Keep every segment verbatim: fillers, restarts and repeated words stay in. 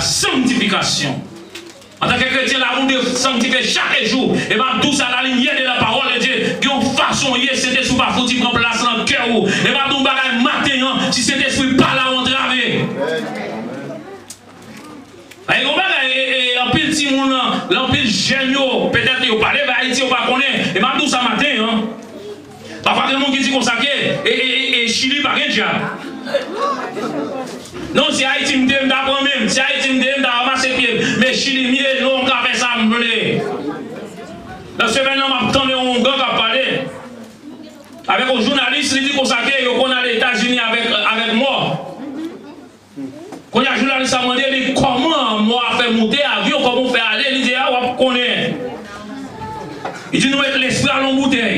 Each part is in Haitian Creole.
Sanktifikasyon. Antanke kretyen, la, nou dwe sanktifye chak jou. E m ap di w sa, la limyè de la pawòl de Dye, gen yon fason w ye, Sentespri pa fouti pran plas nan kè w. E m ap di w bagay maten an, si Sentespri pa la, w antrave. Gen yon bagay, e, e, anpil timoun, anpil jèn yo, petèt yo pa leve Ayiti, yo pa konnen. E m ap di w sa maten an. Pafwa gen moun ki di konsa ke, e, e, e, e Chili pa gen dyab. Non, si Ayiti m te, m ta pran men m. Si Ayiti m te, m ta ranmase pye m. Men Chili m ye, non, m ka fè sa m vle. Nan semèn nan, m ap tande yon gang k ap pale avèk yon jounalis, li di konsa ke yo konn ale Etazini avèk, avèk mò. Kounye a, jounalis la mande li kòman mò a fè moute avyon, kòman w fè ale, li di, a, w ap konnen. Li di, nou met lespri a nan yon boutèy.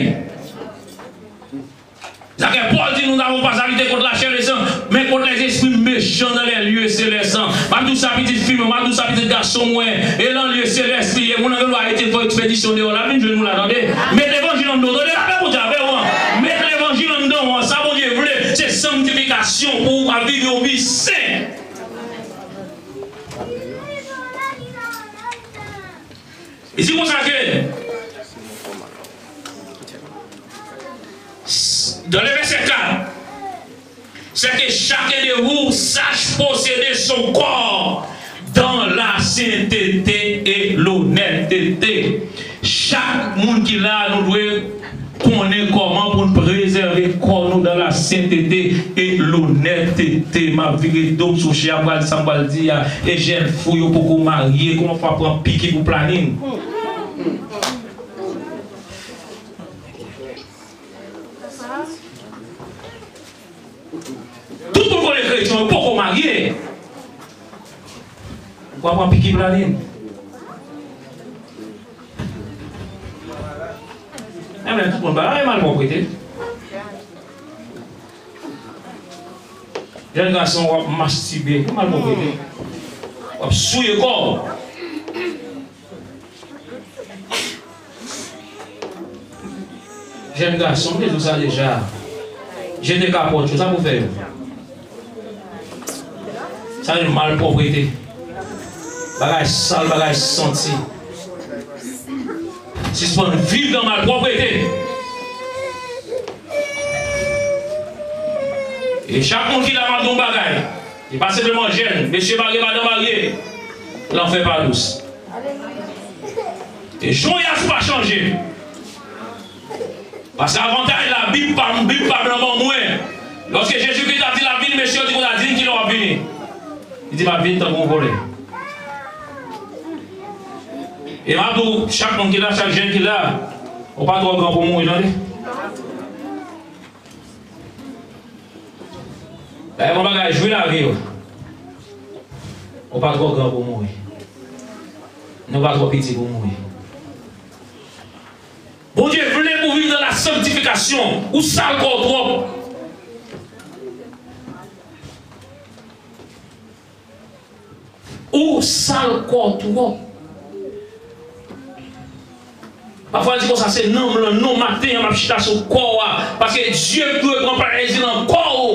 Sa ke Pòl di, nous n'avons pas à lutter contre la chair et le sang, mais contre les esprits méchants dans les lieux célestes. M ap di w sa, pitit fi mwen, m ap di w sa, pitit gason mwen, e nan lye selès li ye, moun nan gen dwa rete fè ekspedisyon deyò, l ap vin jwenn nou la, tande. Met levanjil anndan w, tande, lapè Bondye avè w, an. Met levanjil anndan w, an. Sa Bondye vle, se sanktifikasyon pou w ka viv yon vi sen. Li di konsa ke, dans le verset quatre, c'est que chacun de vous sache posséder son corps dans la sainteté et l'honnêteté. Chak moun ki la, nou dwe konnen kòman pou n prezève kò nou dans la sainteté et l'honnêteté. M ap vire do m sou chè a, m pral di sa m pral di a. E jèn fou yo poko marye, kòman fè w ap pran piki pou planin? Tout moun konnen kretyen yo poko marye. Ou pa pran piki planin. Menm lè tout moun pa la, e malpwòpte. Jèn gason, w ap mastibe, e malpwòpte. W ap souye kò w. Jèn gason, m te di w sa deja. Jete kapòt yo, sa pou fè yo? Sa rele malpwòpte. Bagay sal, bagay santi. Sispann viv nan malpwòpte. E chak moun ki la, m ap di w yon bagay. E pa senpleman jèn, mesye marye, madanm marye. Lanfè pa dous. E jan w ye a, si w pa chanje. Paske avantaj la, Bib pa m, Bib pa m nan ban mwen. Lòske Jezikri t ap di l ap vini, mesye yo di konsa, di m kilè w ap vini. Li di, m ap vini tankou yon vòlè. E m ap di w, chak moun ki la, chak jèn ki la, ou pa twò gran pou mouri, tande. Dayè, yon bagay, jwi lavi w. Ou pa twò gran pou mouri. Nou pa twò piti pou mouri. Bondye vle pou w viv nan la sanktifikasyon. Ou sal kò w twòp. Ou sal kò w twòp. Pafwa, l di konsa, se nanm lan, non, maten an, m ap chita sou kò a. Paske Dye dwe pran plezi nan kò w.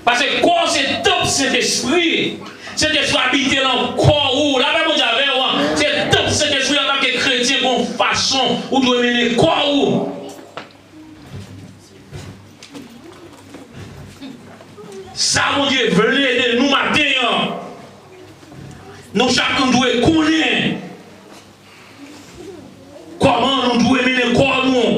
Paske kò w se tanp Sentespri. Sentespri abite nan kò ou. Lapè Bondye avè w, an. Se tanp Sentespri, antanke kretyen, gon fason ou dwe mennen kò ou. Sa Bondye vle de nou maten an, nou chak nou dwe konnen kòman nou dwe mennen kò nou.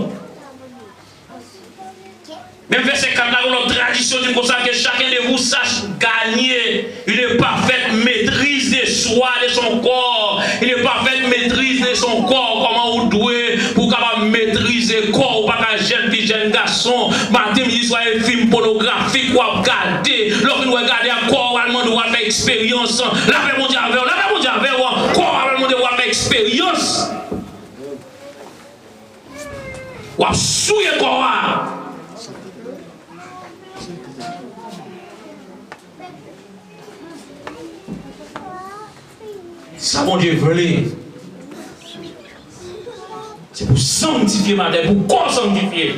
Menm vèsè kat la, yon lòt tradisyon di konsa, que chacun de vous sache gagner une parfaite maîtrise de soi, de son corps, une parfaite maîtrise de son corps. Kòman ou dwe pou w kapab metrize kò ou, pa ka jèn fi, jèn gason, maten, midi, swa, e fim pònografik w ap gade. Lè w fin wè gade a, kò w al mande w al fè eksperyans. Lapè Bondye avè w, lapè Bondye avè w. Kò w al mande w al fè eksperyans. W ap souye kò a. Sa Bondye vle, se pou sanktifye maten, pou kò sanktifye.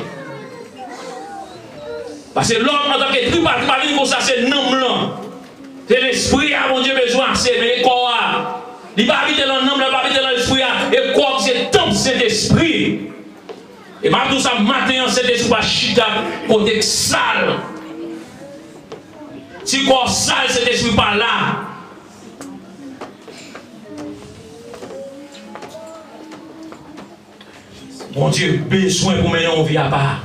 Paske lòm antanke tripatri pa vin konsa, se nanm lan. Se lespri a Bondye bezwen aseme, e kò a. Li pa abite nan nanm nan, li pa abite nan lespri a. E kò a ki se tanp Sentespri. E m ap di w sa maten an, Sentespri pa chita kote k sal. Si kò w sal, Sentespri pa la. Bondye bezwen pou mennen yon vi apa.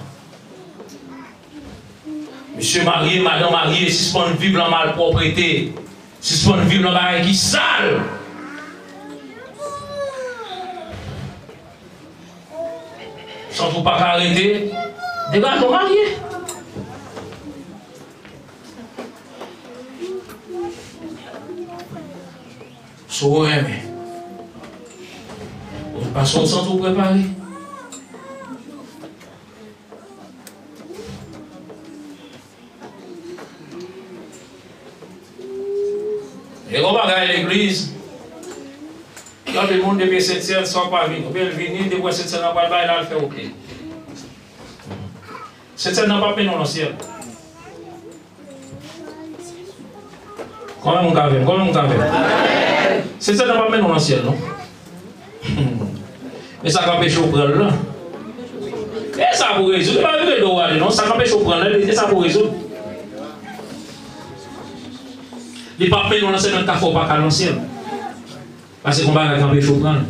Mesye marye, madanm marye, sispann viv lan malpwòpte. Sispann viv lan bagay ki sal. Santi w pa ka rete, degaje w marye. Si w renmen, ou pase w santi w prepare. E gon bagay legliz. Gen anpil moun depi Sentsèn san pa vini. Oubyen l vini, depi w wè Sentsèn nan pral bay la, l fè oke. Sentsèn nan p ap mennen w nan syèl. Konbyen moun k avè m? Konbyen moun k avè m? Sentsèn nan p ap mennen w nan syèl, non. Men sa k anpeche w pran l lan. E sa pou rezoud. E pa vire do w ale, non. Sa k anpeche w pran l lan, e sa pou rezoud. Li p ap mennen w nan syèl, men l ka fè w pa ka al nan syèl. Paske gon bagay k anpeche w pran l.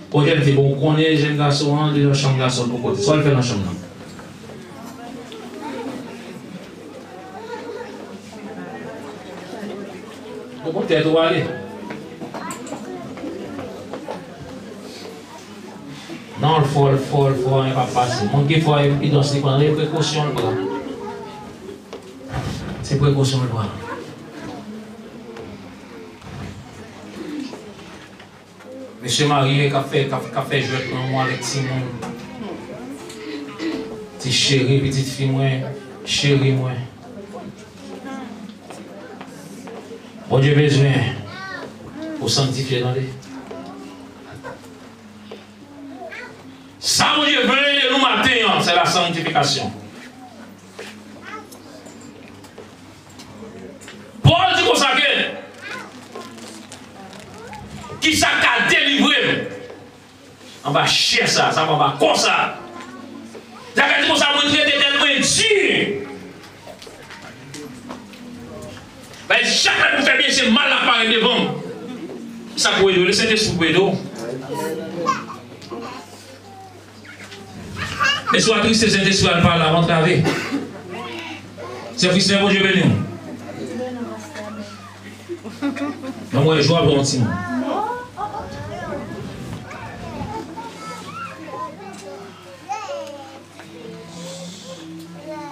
Bon, jèn fi, bon, ou konnen jèn gason an, li nan chanm gason l bò kote. Sa w al fè nan chanm nan? Ou konn tèt ou ale. Non, l fò, l fò, l fò, anyen p ap pase. Moun ki fò, evidans li pran, e prekosyon l pran. Se prekosyon l pran. Mesye marye k ap fè, k ap, k ap fè jwèt lanmou avèk timoun. Ti cheri, pitit fi mwen, cheri mwen. Bondye bezwen ou sanktifye, tande. Sa Bondye vle de nou maten an, se la sanktifikasyon. Pòl di konsa ke, kisa k ka delivre m anba chè sa, sa anba kò sa? Sa ka di konsa, mwen trete tèt mwen di. Bay chak lè pou fè byen, se mal la parèt devan m. Sa pou ede w, le Sentespri pou ede w. Men si w atriste, Sentespri a l pa la, w antrave. Sè Kristen, Bondye beni w. Ban mwen jwa pou yon timoun.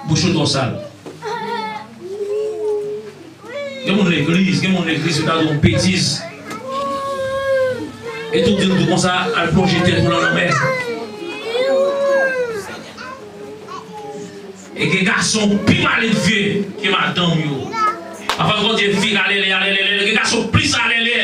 Bouch ou twò sal. Gen moun legliz, gen moun legliz, yo ta di yon betiz. E tou di l tou konsa, al plonje tèt ou nan lanmè. E gen gason pi maledve ke madanm yo. Pafwa, Bondye vin alèlè, alèlè, alèlè. Gen gason plis alèlè.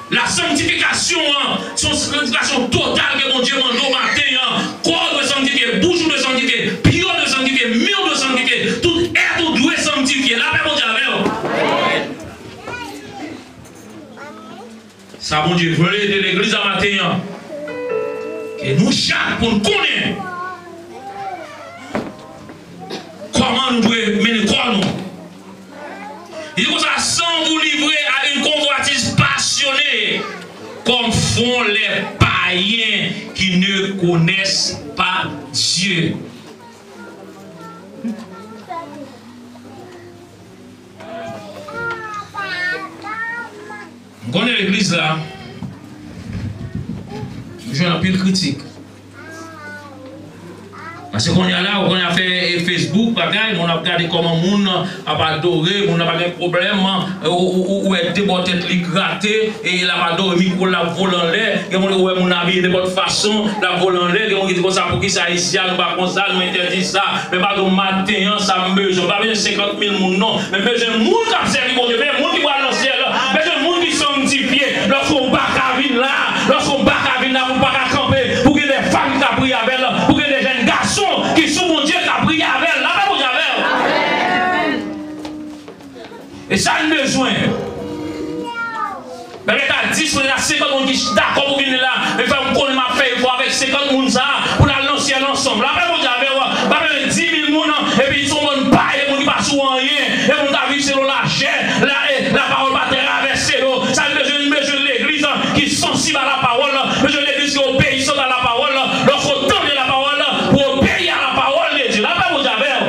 La sanktifikasyon an, se yon sanktifikasyon total ke Bondye mande w maten an. Kò w dwe sanktifye, bouch ou dwe sanktifye, pye w dwe sanktifye, men w dwe sanktifye, tout èt ou dwe sanktifye. Lapè Bondye avè w. Sa Bondye vle de legliz la maten an, ke nou chak pou n konnen kòman nou dwe mennen kò nou. Li di konsa, sans vous livrer à une convoitise passionnée, comme font les païens qui ne connaissent pas Dieu. M konnen legliz la, m jwenn anpil kritik. Paske kounye a la, ou konnen afè, e, Facebook, bagay, moun ap gade kòman moun ap adore, moun ap gen pwoblèm, ou, ou, ou, ou wè de bò tèt li grate, e l ap adore, mikwo l ap vole anlè, gen moun ou wè moun abiye nenpòt fason, l ap vole anlè, gen moun ki di konsa, poukisa isi a, nou pa konsa, nou entèdi sa. Men pa di w maten an, sa m bezwen. M pa bezwen senkant mil moun, non. Men m bezwen moun k ap sèvi Bondye. Men moun ki pral nan syèl la. M bezwen moun ki sanktifye. Lòske w pa ka vin la, lòske w pa ka vin la, pou w pa ka kanpe, pou gen de fanm ki ka priye avè l, pou gen de jèn gason ki sou Bondye ka priye avè l. Dis moun, gen senkant moun ki dakò pou vin la, men fè m konnen m ap fè efò avèk senkant moun sa a pou n al nan syèl ansanm. Lapè Bondye avè w, pa bezwen di mil moun, epi se yon bann payen, moun ki pa sou anyen, e moun k ap viv selon lachè, la, e lapawòl pa travèse yo. Sa vle di, nou bezwen legliz ki sansib a lapawòl, nou bezwen legliz ki obeyisan a lapawòl, lòske w tande lapawòl, pou w obeyi a lapawòl de Dye. Lapè Bondye avè w.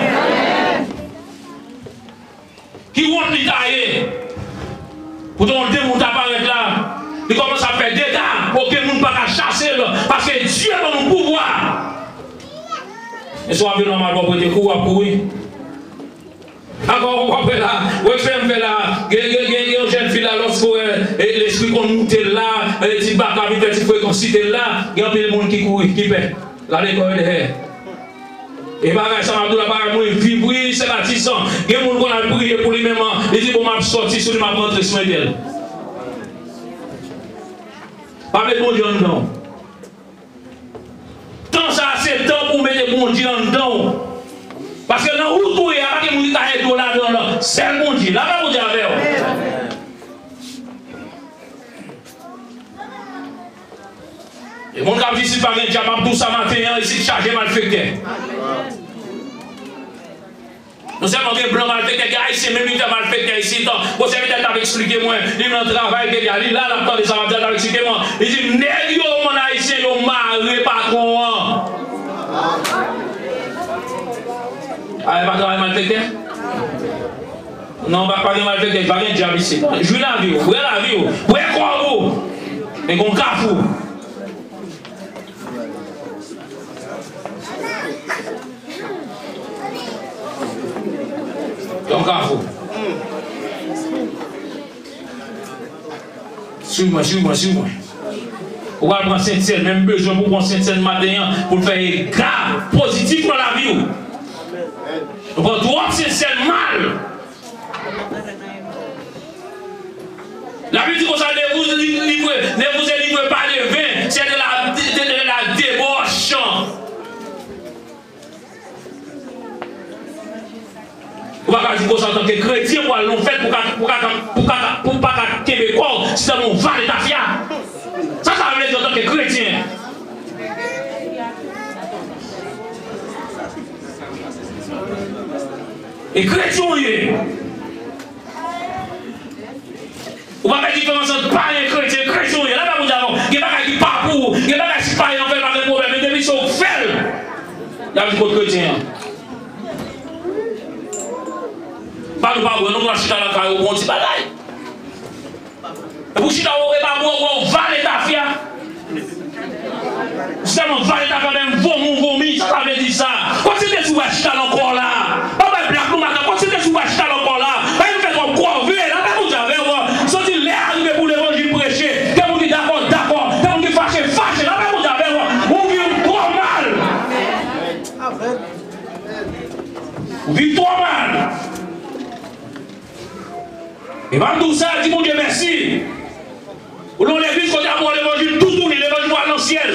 Ki wont li ta ye pou te yon demoun ta parèt la, li kòmanse ap fè dega, okenn moun pa ka chase l, paske Dye ban nou pouvwa. E si w ap vin nòmal, w ap rete kouri, w ap kouri. Ankò, w ap wè la, w eksperyans m fè la, gen, gen, gen, gen yon jèn fi la, lòske w wè, e, lespri konn moute l la, e, ti baka vin fè ti frekansite l la, gen anpil moun ki kouri, ki pè. Gade kò yo dèyè. E bagay sa m ap di w la, bagay mwen viv, wi, sè Batisan. Gen moun konn al priye pou li menm, li di, "Bon, m ap sòti sou li, m ap rantre sou entèl." Pa met Bondye anndan w. Tan sa a se tan pou w mete Bondye anndan w. Paske nan wout ou ye a, pa gen moun ki ka ede w ladan l, sèl Bondye. Lapè Bondye avè w. E moun k ap di isit pa gen dyab, m ap di w sa maten an, isit chaje malfektè. Non sèlman gen blan malfektè, gen ayisyen menm ki fè malfektè isit. Bon, sèvitè t ap eksplike mwen, li nan travay, gen li la, l ap tande sa m ap di a, l ap eksplike mwen. Li di, nèg yo, moun ayisyen, yo mare patwon an. A, e pa travay malfektè? Non, pa, pa gen malfektè, pa gen dyab isit. Jwi lavi w, bwè lavi w, bwè kòb ou. Men gon kafou. Yon kafou. Swiv mwen, swiv mwen, swiv mwen. Ou pral pran sentsèn, men m bezwen pou w pran sentsèn maten an, pou l fè ega pozitif nan lavi w. Ou pran twòp sentsèn mal. Labib di konsa, ne vous, li, li, ne vous délivrez pas de vin, c'est de la, de, de, de la débauche. Ou pa ka di konsa antanke kretyen pou al nan fèt, pou ka, pou ka, pou ka, pou pa ka kenbe kò w, se yon vale tafya. Sa sa vle di antanke kretyen? E kretyen w ye. Ou pa fè diferans ant payen, kretyen, kretyen w ye. Lapè Bondye avè w. Gen bagay ki pa pou ou. Gen bagay si payen an fè l pa gen pwoblèm. Men depi se w k fè l, y ap di kot kretyen an. Pa nou pa bwè, nou pral chita lakay ou pou yon ti bagay. Epi w chita, ou e pa bwè, ou vale tafya. Sèlman vale tafya menm vomi, vomi, sa sa vle di sa? Kontinye sou wè chita nan kò la. Pa bay blak nou maten, kontinye sou wè chita nan kò la. Pa vin fè twòp kòve, lapè Bondye avè w. Santi lè a rive pou levanjil preche. Gen moun ki dakò, dakò. Gen moun ki fache, fache. Lapè Bondye avè w. Ou viv twò mal. Ou viv twò mal. E m ap di w sa, di Bondye mèsi. Ou nan legliz kote ap pran levanjil toutouni, levanjil pou al nan syèl.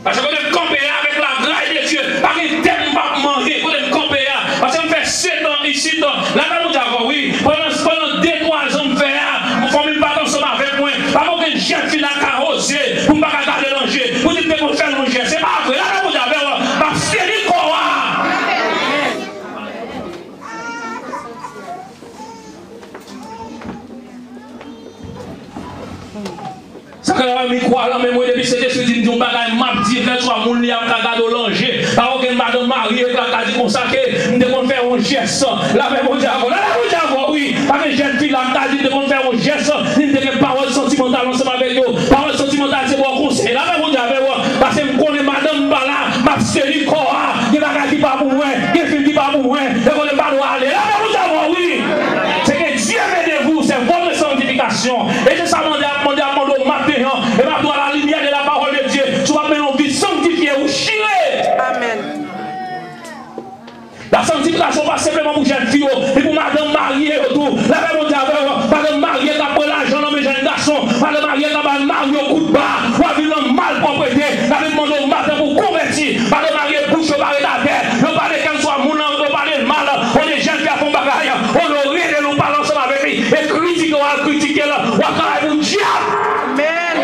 Paske kote m kanpe a, avèk lagras de Dye, pa gen tèm m p ap manje. Kote m kanpe a, paske m fè sèt an isit, lapè Bondye avè w, wi. Pandan, pandan de, twa zan m fè a, fanmi m pa t ansanm avèk mwen. Pa gen okenn jèn fi la ka oze pou m pa ka gade lanje, pou di m te konn fè l yon jès. Se pa vre, lapè Bondye avè w, m ap seri kò a. Sa k ap mikwo a nan men mwen depi Sentespri di m di yon bagay, m ap di, lèswa moun li a ka gade w lanje. Pa okenn madanm marye k la ka di konsa ke m te konn fè yon jès. Lapè Bondye avè w. Lapè Bondye avè w, wi. Pa gen jèn fi la k ka di m te konn fè yon jès. Li m te gen pawòl santimantal ansanm avèk yo. Pawòl santimantal se bon konsèy. Lapè Bondye avè w. Paske m konnen madanm m pa la, m ap seri kò a. Gen bagay ki pa pou mwen. Gen fim ki pa pou mwen. E kote m pa dwe ale. Lapè Bondye avè w, wi. Ce que Dieu met de vous, c'est votre sanctification. E se sa mande ap mande ap mande w maten an. E m ap di w à la lumière de la parole de Dieu. Si w ap mennen yon vi sanktifye, ou chire. Amèn. La sanktifikasyon pa senpleman pou jèn fi yo, li pou madanm marye yo tou. Lapè Bondye avè w, madanm marye k ap pran lajan nan men jèn gason, madanm marye k ap bay mari yo kout ba, w ap viv nan malpwòpte. N ap mande w maten pou w konvèti. Madanm marye, bouch yo pa ret atè. Yo pale kèlswa moun nan, yo pale l mal. Kote jèn fi a fè yon bagay, onore l, ou pale ansanm avèk li e kritike w al kritike l, w ap travay pou dyab. Amèn.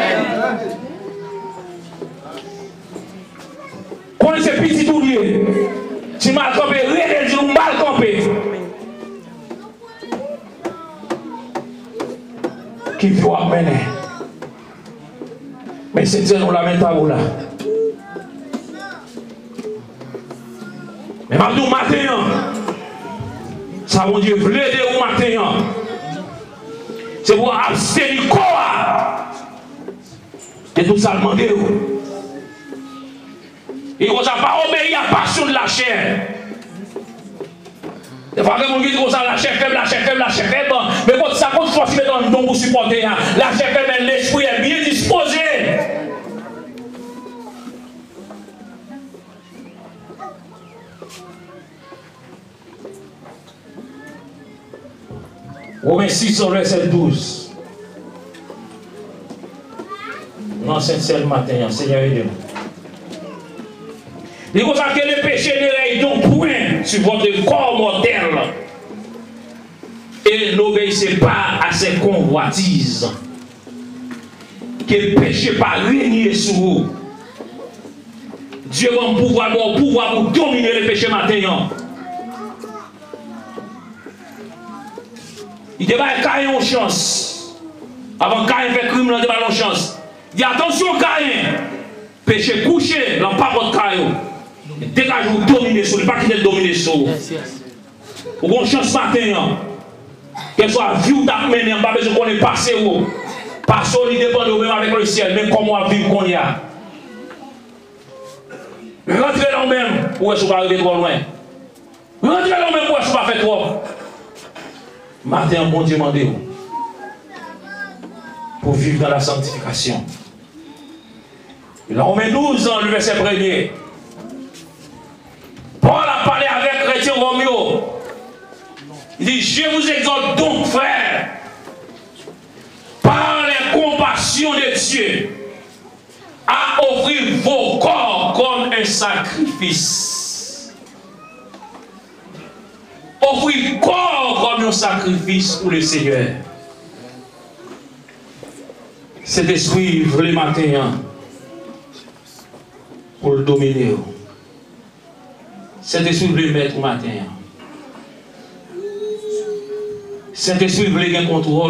Konnen se pitit ou l ye. Si l mal kanpe, rele l, di l ou mal kanpe. Ki vi w ap mennen? Men Senyè nou la, men tab ou la. Men m ap di w maten an, sa Bondye vle de ou maten an, se pou w absteni kò a de tout sa l mande w. E konsa, pa obeyi a pasyon de lachè. Defwa gen moun ki di konsa, lachè fèb, lachè fèb, lachè fèb. Men kot sa, kot fòs ki mete anndan w pou sipòte a? Lachè fèb, men lespri a byen dispoze. Women sis, vèsè douz. Nan Sent Sèn maten an, Senyè ede nou. Li konsa, que le péché ne règne donc point sur votre corps mortel, et n'obéissez pas à ses convoitises. Ke peche pa renye sou ou. Dye ban m pouvwa, ban w pouvwa pou domine le peche maten an. Li te bay Kayen yon chans. Avan Kayen fè krim nan, li te ba l yon chans. Di, "Atansyon, Kayen! Peche kouche nan papòt kay ou. Degaje w domine sou li, pa kite l domine sou ou." Ou gon chans maten an. Kèlswa vi w t ap mennen an, m pa bezwen konnen pase w. Pase w, li depann ou menm avèk lesyèl, men kòman w ap viv kounye a. Rantre la w menm, pou w wè si w pa rive twò lwen. Rantre la w menm, pou w wè si w pa fè twòp. Maten an, Bondye mande w pou viv dans la sanctification. Nan Women douz, le vèsè premye, Pòl ap pale avèk kretyen Wòm yo. Li di, "Je vous exhorte donc, frères, par les compassions de Dieu, à offrir vos corps comme un sacrifice." Ofri kò w kòm yon sakrifis pou le Senyè. Sentespri vle maten an pou l domine w. Sentespri vle mèt ou maten an. Sentespri vle gen kontwòl.